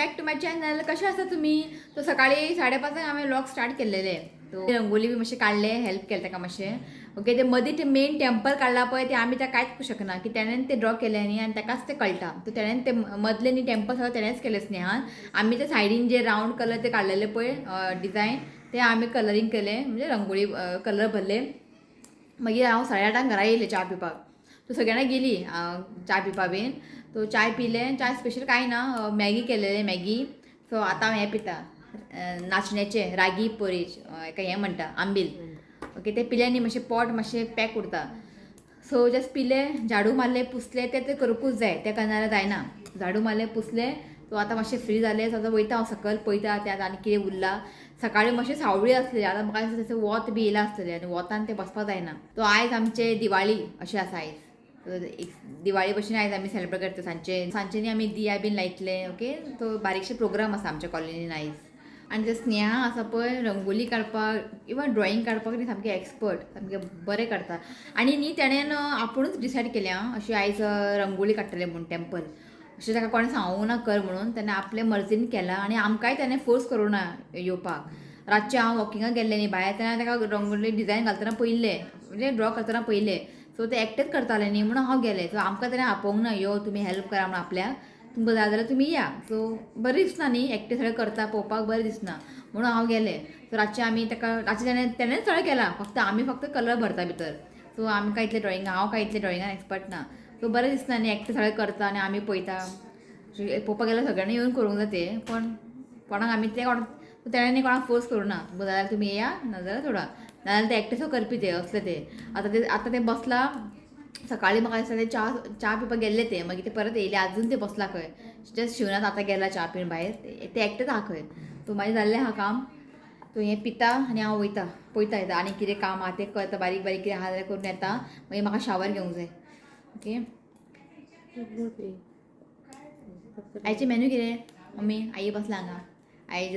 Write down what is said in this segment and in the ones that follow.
Back to my channel. कशें आसा तुमी? तो सकाळी 5:30 हांवें व्लॉग स्टार्ट केल्लेले. तो रंगोली बी मातशें काडले, हेल्प केलें ताका मातशें. ओके, ते मदीं ते मेन टेम्पल काडला पळय, ते आमी त्या कांयच करूं शकना की तेणेन ते ड्रॉ केले न्ही आनी ताकाच ते कळटा. तो तेणेन ते मदले न्ही टेम्पल सगळें तेणेच केले स्नेहान. आमी ते सायडीन जे रावंड कलर ते काडलेले पळय डिजायन, ते आमी कलरींग केले, म्हणजे रंगोली कलर भरले. मागीर हांव 8:30 घरा येयलें च्या पिवपाक. तो सगळ्यांना गेली च्या पिवपा बीन. तो चाय पिले, चाय स्पेशल कांय ना, मॅगी केलेले मॅगी. सो आतां हांव हें पिता, नाचण्याचें रागी पोरीज, हेका हें म्हणटा आंबील. ओके, ते पिले न्ही मातशें पोट मातशें पॅक उरता. सो जस्ट पिले, झाडू मारले, पुसले, ते ते करूंकूच जाय, ते करना जायना. झाडू मारले, पुसले, सो आतां मातशें फ्री जालें. सो आतां वयता हांव सकयल, पळयता ते आतां आनी कितें उरलां. सकाळी मातशें सावळी आसली, आतां म्हाका दिसता तशें वत बी येयलां आसतलें आनी वतान तें बसपाक जायना. सो आयज आमचें दिवाळी अशें आसा. आयज एक दिवाळी भशेन आयज आमी सेलेब्रेट करता. सांजचे सांजचे न्ही आमी दिया बीन लायतले. ओके, तो बारीकशे प्रोग्राम आसा आमच्या कॉलनीन आयज. आनी ते स्नेहा आसा पळय, रंगोली काडपाक इवन ड्रॉइंग काडपाक न्ही सामकें एक्सपर्ट, सामकें बरें काडटा. आनी न्ही तेणेन आपुणूच डिसायड केलें आं, अशें आयज रंगोली काडटलें म्हूण टेम्पल. अशें ताका कोणें सांगूंक ना कर म्हणून, तेणें आपले मर्जीन केलां आनी आमकांय तेणें फोर्स करूं ना येवपाक. रातचें हांव वॉकिंगाक गेल्लें न्ही भायर, तेन्ना ताका रंगोली डिजायन घालतना पळयल्लें, म्हणजे ड्रॉ करतना पळयलें. सो ते एकटेच करताले न्ही म्हणून हांव गेलें. सो आमकां तेणें आपोवंक ना, यो तुमी हेल्प करा म्हणून आपल्याक, तुमकां जाय जाल्यार तुमी या. सो बरें दिसना न्ही, एकटें सगळें करता पळोवपाक बरें दिसना म्हणून हांव गेलें. सो रातचें आमी ताका, रातचें तेणें तेणेंच सगळें केलां, फक्त आमी फक्त कलर भरता भितर. सो आमकां इतलें ड्रॉइंग, हांव कांय इतलें ड्रॉइंगान एक्सपर्ट ना. सो बरें दिसना न्ही, एकटें सगळें करता आनी आमी पळयता. पळोवपाक गेल्यार सगळ्यांनी येवन करूंक जाता, पण कोणाक आमी तें कोण तेणें न्ही कोणाक फोर्स करूं ना, तुमकां जाल्यार तुमी येया, नाजाल्यार सोडा, नाजाल्यार ते एकटें सो करपी ते असले ते. आतां ते बसला. सकाळी म्हाका दिसता ते च्या च्या पिवपाक गेल्ले ते, मागीर ते परत येयले, अजून ते बसला खंय. जस्ट शिवनाथ आतां गेला च्या पिवन भायर, ते एकटेच आहा खंय. सो मागीर जाल्लें आहा काम. तो हें पिता आनी हांव वयता, पळयता येता आनी कितें काम आहा तें करता, बारीक बारीक कितें आहा जाल्यार करून येता. मागीर म्हाका शावर घेवंक जाय. ओके, आयचें मेन्यू कितें मम्मी? आई बसला हांगा. आयज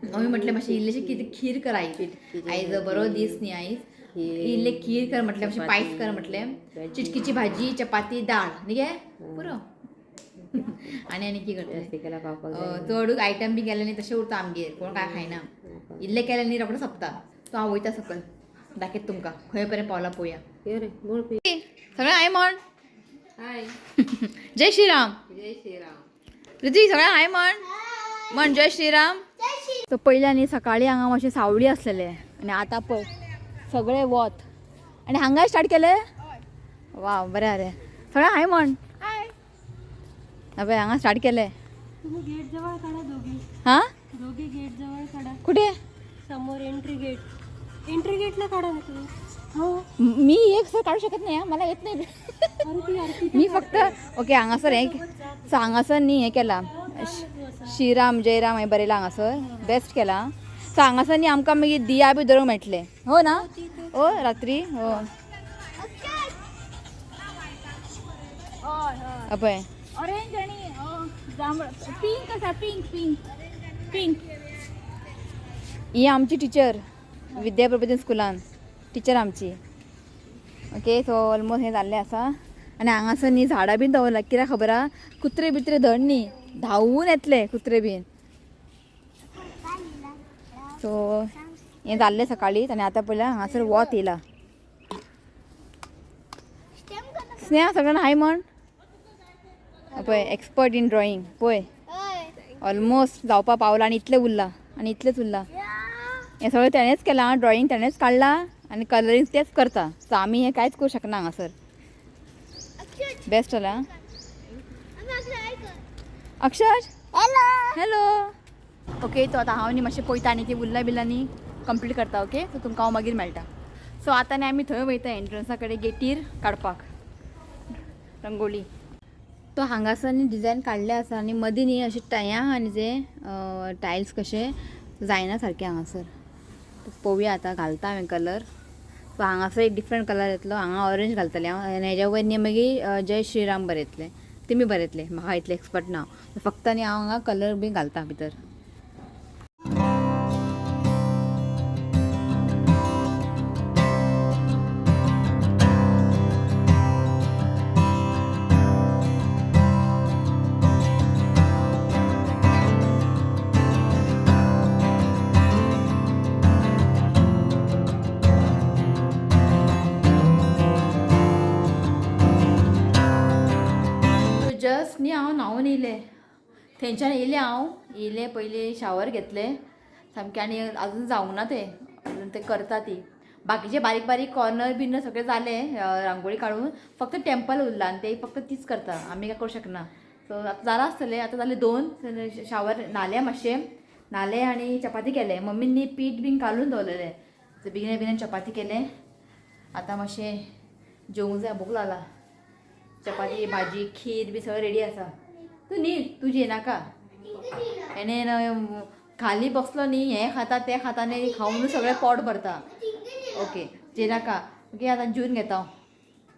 मम्मी म्हटलें मातशें इल्लेशें कितें खीर कर आयज, आयज बरो दीस न्ही, आयज इल्लें खीर कर म्हटलें, मातशें पायस कर म्हटलें, चिटकीची भाजी, चपाती, दाळ न्ही गे पुरो. आनी आनी कितें करतलें? चडूच आयटम बी केले न्ही तशें उरता आमगेर, कोण कांय खायना, इल्लें केलें न्ही रोखडें सोंपता. सो हांव वयता सकयल, दाखयता तुमकां खंय पर्यंत पावला पळोवया. सगळें हाय म्हण. हाय. जय श्रीराम. जय श्रीराम. ऋतिक सगळें हाय म्हण, म्हण जय श्रीराम. सो पयलीं न्ही सकाळी हांगा मातशें सावळी आसलेलें आनी आतां पळय सगळें वत. आनी हांगाय स्टार्ट केलें. वा बरें आरे, सगळें हाय म्हण. पळय हांगा स्टार्ट केलें. तुम्ही गेट जवळ काढा दोघी. हां, दोघी गेट जवळ काढा. कुठे? समोर एंट्री गेट, एंट्री गेटला काढा ना तुम्ही. हो. मी एक सर काढू शकत नाही, मला येत नाही. आरती आरती. मी फक्त ओके हांगासर हें, सो हांगासर न्ही हें केलां, श्रीराम जयराम हें बरयलां हांगासर, बेस्ट केलां. सो हांगासर न्ही आमकां मागीर दिया बी दवरूंक मेळटलें. हो ना, हो रात्री हो पळय ऑरेंज आणि जांभळ पिंक आसा, पिंक पिंक पिंक. ही आमची टिचर विद्या प्रबोधन स्कुलान टिचर आमची. ओके, सो ऑलमोस्ट हें जाल्लें आसा. आनी हांगासर न्ही झाडां बीन दवरला, कित्याक खबर आहा, कुत्रे बित्रे धड न्ही धांवून येतले कुत्रे बीन. सो हें जाल्लें सकाळीच आनी आतां पळयल्यार हांगासर वत येयला. स्नेहा सगळ्यांना हाय म्हण. पळय एक्सपर्ट इन ड्रॉइंग पळय, ऑलमोस्ट जावपा पावला आनी इतलें उरलां, आनी इतलेंच उरलां. हें सगळें तेणेंच केलां, ड्रॉइंग तेणेंच काडलां आनी कलरींग तेंच करता. सो आमी हें कांयच करूं शकना हांगासर. बेस्ट जाला. अक्षर हॅलो. ओके, तो आतां हांव न्ही मातशें पळयता आनी ती उरला बिल्ला न्ही कंप्लीट करता. ओके, सो तुमकां हांव मागीर मेळटा. सो आतां न्ही आमी थंय वयता एंट्रन्सा कडेन गेटीर काडपाक रंगोली. तो हांगासर न्ही डिजायन काडले आसा आनी मदीं न्ही अशें हें आहा न्ही ते टायल्स कशे जायना सारकें हांगासर. पळोवया आतां घालता हांवें कलर. सो हांगासर एक डिफरंट कलर येतलो, हांगा ऑरेंज घालतलें हांव आनी हेज्या वयर न्ही मागीर जय श्रीराम बरयतलें, तुमी बरयतले, म्हाका इतलें एक्सपर्ट ना. फक्त न्ही हांव हांगा कलर बी घालता भितर. न्ही हांव न्हांवन येयलें, थंयच्यान येयलें हांव, येयलें पयलीं शावर घेतलें सामकें, आनी अजून जावंक ना तें, अजून तें करता ती. बाकीचे बारीक बारीक कॉर्नर बिर्नर सगळें जालें रांगोळी काडून, फक्त टेम्पल उरला आनी ते फक्त तीच करता, आमी काय करूं शकना. सो आतां जालां आसतलें, आतां जालें 2. शावर न्हालें मातशें, न्हालें आनी चपाती केलें. मम्मीन न्ही पीठ बीन काडून दवरलेलें, सो बेगिना बेगिना चपाती केलें. आतां मातशें जेवंक जाय, भूक लागला. चपाती भाजी खीर बी सगळें रेडी आसा. तूं न्ही, तूं जेयनाका. हेणें खाली बसलो न्ही, हें खाता तें खाता न्ही, खावन सगळें पोट भरता. ओके जेयनाका. ओके आतां जेवन घेता हांव.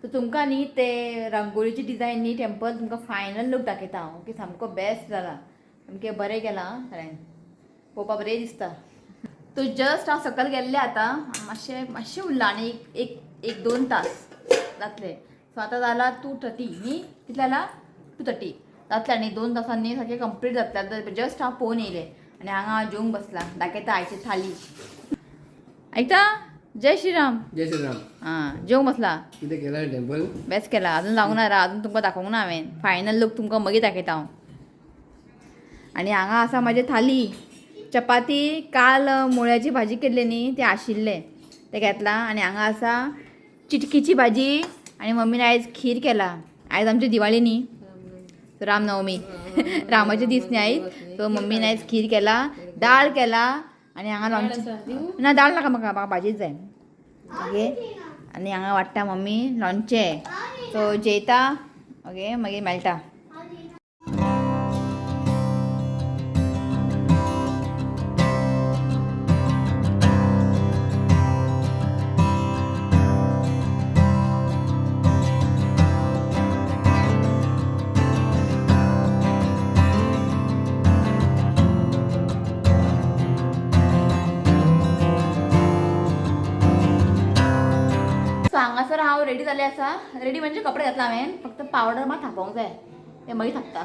सो तुमकां न्ही ते रांगोळीची डिजायन न्ही टेम्पल तुमकां फायनल लूक दाखयता हांव. ओके सामको बेस्ट जाला, सामकें बरें केलां आं सगळ्यांनी, पळोवपा बरें दिसता. तो जस्ट हांव सकयल गेल्लें, आतां मातशें मातशें उरलां आनी एक एक 2 तास जातले. सो आतां जाला 2:30 न्ही, कितलें जाला 2:30 जातलें आनी 2 तासांनी सारकें कंप्लीट जातलें. आतां जस्ट हांव पळोवन येयलें आनी हांगा हांव जेवंक बसलां. दाखयता आयची थाली. आयकता? जय श्रीराम. जय श्रीराम. आं जेवंक बसला. कितें केलां टेम्पल? बेस्ट केला, अजून जावंक ना रा, अजून तुमकां दाखोवंक ना हांवें. फायनल लूक तुमकां मागीर दाखयता हांव. आनी हांगा आसा म्हाजी थाली. चपाती काल मुळ्याची भाजी केल्ली न्ही, तें आशिल्लें तें घेतलां. आनी हांगा आसा चिटकीची भाजी आनी मम्मीन आयज खीर केला. आयज आमची दिवाळी न्ही, रामनवमी, रामाचे दीस न्ही आयज. सो मम्मीन आयज खीर केला, दाळ केला आनी हांगा लोणचें. ना दाळ नाका म्हाका, म्हाका भाजीच जाय. ओके आनी हांगा वाडटा मम्मी लोणचें. सो जेयता, ओके मागीर मेळटा. सो हांगासर हांव रेडी जालें आसा. रेडी म्हणजे कपडे घातला हांवें, फक्त पावडर मात थापोवंक जाय, तें मागीर थापता.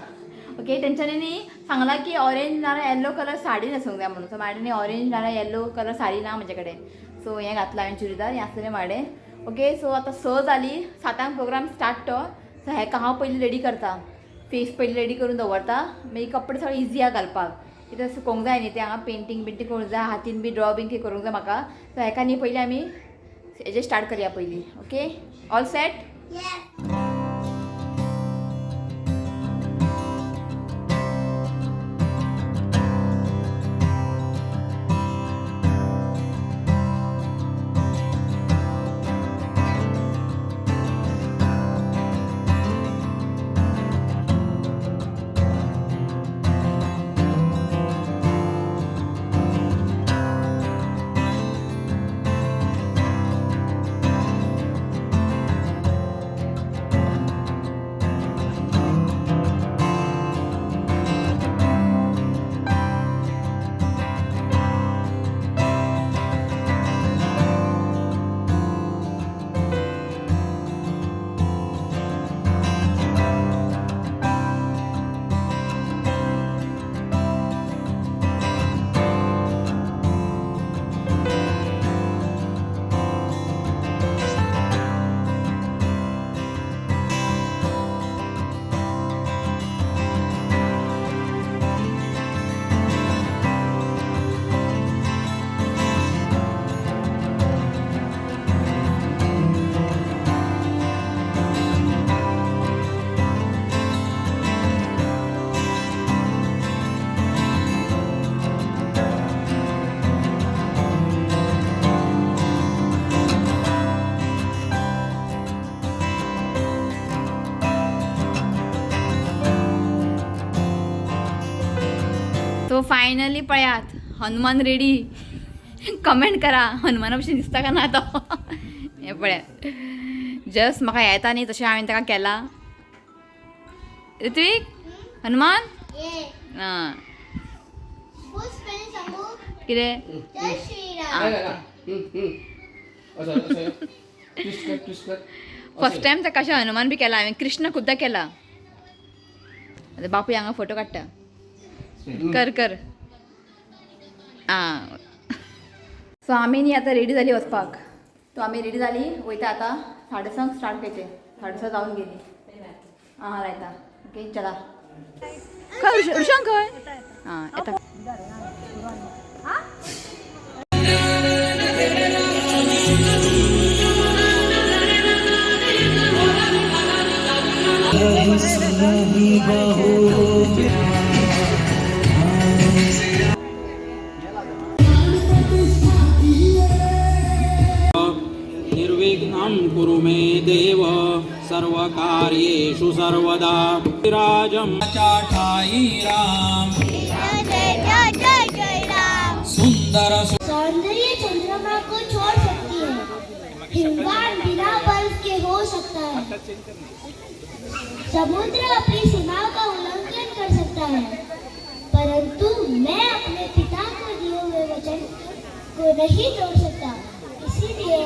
ओके तेंच्यांनी न्ही सांगलां की ऑरेंज नाल्यार येल्लो कलर साडी न्हेसूंक जाय म्हणून. सो म्हाजे न्ही ऑरेंज नाल्यार येल्लो कलर साडी ना म्हजे कडेन. सो हें घातलां हांवें चुडीदार, हें आसलेलें म्हाजे. ओके सो आतां 6 जालीं, 7 प्रोग्राम स्टार्ट तो. सो हेका हांव पयलीं रेडी करता, फेस पयलीं रेडी करून दवरता, मागीर कपडे सगळे इजी आहा घालपाक. कित्याक सुकोवंक जाय न्ही ते, हांगा पेंटींग बिंटींग करूंक जाय, हातीन बी ड्रॉ बीन कितें करूंक जाय म्हाका. सो हेका न्ही पयलीं आमी हेजें स्टार्ट करया पयलीं. Okay all set. तो फायनली पळयात हनुमान रेडी. कमेंट करा हनुमाना भशेन दिसता का ना तो. हें पळयात, जस्ट म्हाका येता न्ही तशें हांवें ताका केला. ऋत्विक हनुमान आं कितें फर्स्ट टायम ताका अशें हनुमान बी केला हांवें, कृष्ण खुबदां केला. आतां बापूय हांगा फोटो काडटा. कर कर. आं सो आमी न्ही आतां रेडी जाली वचपाक. तो आमी रेडी जाली वयता आतां 6:30 स्टार्ट करचें, 6:30 जावन गेली. आं लायता. ओके चला. खंय ऋषांक खंय? हां येता. निर्विघ्नं कुरु मे देव सर्वकार्येषु सर्वदा. राजं चाठाई राम जय जय जय जय राम. सुंदर. सौंदर्य चंद्रमा को छोड़ सकती है, हिमवान बिना बर्फ के हो सकता है, समुद्र अपनी सीमाओं का उल्लंघन कर सकता है, परंतु मैं अपने पिता को दिए हुए वचन को नहीं तोड़ सकता. इसीलिए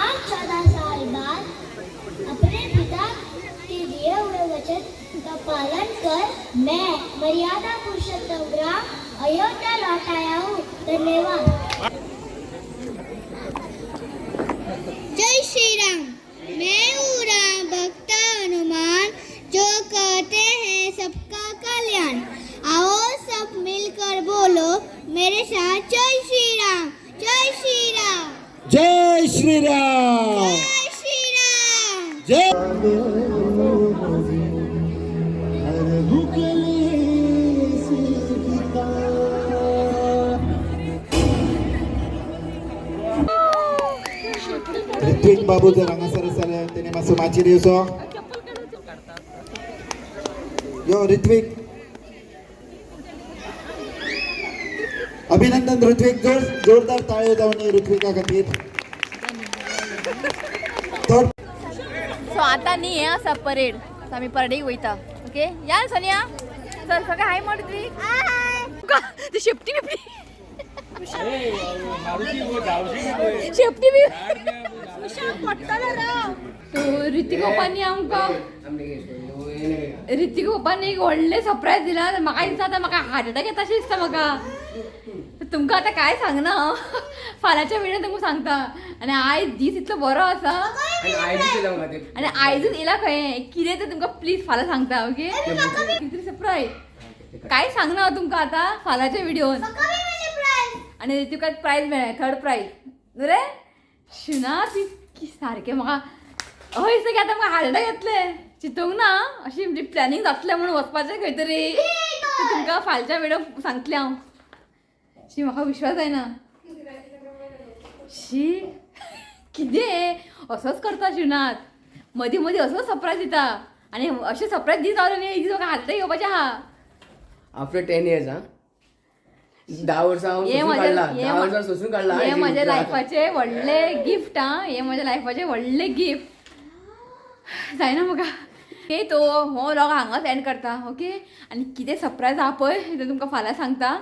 आज 14 साल बाद अपने पिता के दिए हुए वचन का पालन कर मैं मर्यादा पुरुषोत्तम राम अयोध्या लौट आया हूँ. धन्यवाद. जय श्री राम. मैं हूँ राम भक्त हनुमान, जो कहते हैं सबका कल्याण. आओ सब मिलकर बोलो मेरे साथ, जय श्री राम, जय श्री राम. जय श्री राम. जय श्री राम. जय. ऋत्विक बाबू जर हांगासर आसा जाल्यार तेणे मातसो माचयेर येवचो. यो ऋत्विक, अभिनंदन ऋत्विक. जोर जोरदार ताळयो जावन ऋत्विका खातीर. थर्ड. सो आता न्ही हें आसा परेड. सो आमी परेडीक वयता. ओके या सोनिया, चल सगळें हाय म्हण ऋत्विक. ती शेपटी बिपटी, शेपटी बी. तो ऋतिक पप्पांनी आमकां, ऋतिक पप्पांनी एक व्हडलें सरप्रायज दिला. म्हाका दिसता आतां म्हाका हार्ट अटॅक येता अशें दिसता म्हाका. तुमकां आतां कांय सांगना हांव, फाल्यांच्या व्हिडियोन तुमकां सांगता. आनी आयज दीस इतलो बरो आसा आनी आयजूच येयला खंय कितें तें तुमकां प्लीज फाल्यां सांगता. ओके, कितें सरप्रायज कांय सांगना हांव तुमकां आतां, फाल्यांच्या व्हिडियोन. आनी तुका प्रायज मेळ्ळें, थर्ड प्रायज न्हू रे शिना. ती सारकें म्हाका हय दिसता की आतां म्हाका हार्ट अटॅक येतलें. चिंतूंक ना अशी म्हणजे प्लॅनिंग जातलें म्हणून वचपाचें खंय तरी. तें तुमकां फालच्या व्हिडियो सांगतलें हांव. शी, म्हाका विश्वास जायना. शी, कितें असोच करता शिवनाथ, मदीं मदीं असोच सरप्रायज दिता आनी अशें सरप्रायज दीत रावलें न्ही, एक दीस म्हाका हार्ट अटॅक येवपाचें आहा. आफ्टर 10 इयर्स हा, 10 वर्सां हांव हे सोसून म्हजें काडला. हे 10 वर्सां सोसून काडला. हे म्हज्या लायफाचे व्हडले गिफ्ट आं, हे म्हज्या लायफाचे व्हडले गिफ्ट. जायना म्हाका. ओके, तो हो व्लॉग हांगाच एंड करता. ओके, आनी कितें सरप्रायज आहा पळय तें तुमकां फाल्यां सांगता.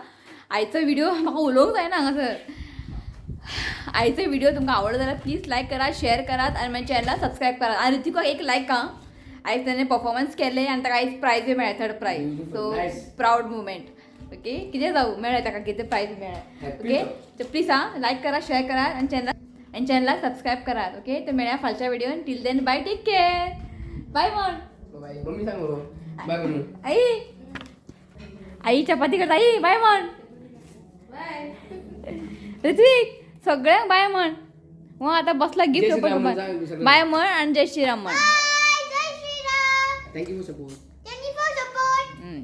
आयचो व्हिडिओ म्हाका उलोवंक जायना हांगासर. आयचो व्हिडिओ तुमकां आवडलो जाल्यार प्लीज लायक करात, शेअर करात आनी म्हाज्या चॅनलाक सबस्क्रायब करात. आनी ऋतिकाक एक लायक आं, आयज ताणें परफॉर्मन्स केलें आनी ताका आयज प्रायजूय मेळ्ळें, third prize. So Nice. Proud moment. Okay, कितें जावं, मेळ्ळें ताका कितें प्रायज मेळ्ळें. Happy okay, तर प्लीज आं, लायक करा, शेअर करात आनी चॅनलाक सबस्क्रायब करात. ओके, तर मेळया फालच्या व्हिडिओन. Till then bye, take care, bye म्हण. बाय. मम्मी सांग बाबा बाय म्हणून. आई, आई चपाती करता. आई बाय म्हण. ऋत्विक, सगळ्यांक बाय म्हण. हो आता बसला जय गिफ्ट. श्रीराम म्हण सांग सगळ्यांक. बाय म्हण आणि जय श्रीराम म्हण. जय Shri Ram. Thank you for support. Thank you for support. Hmm.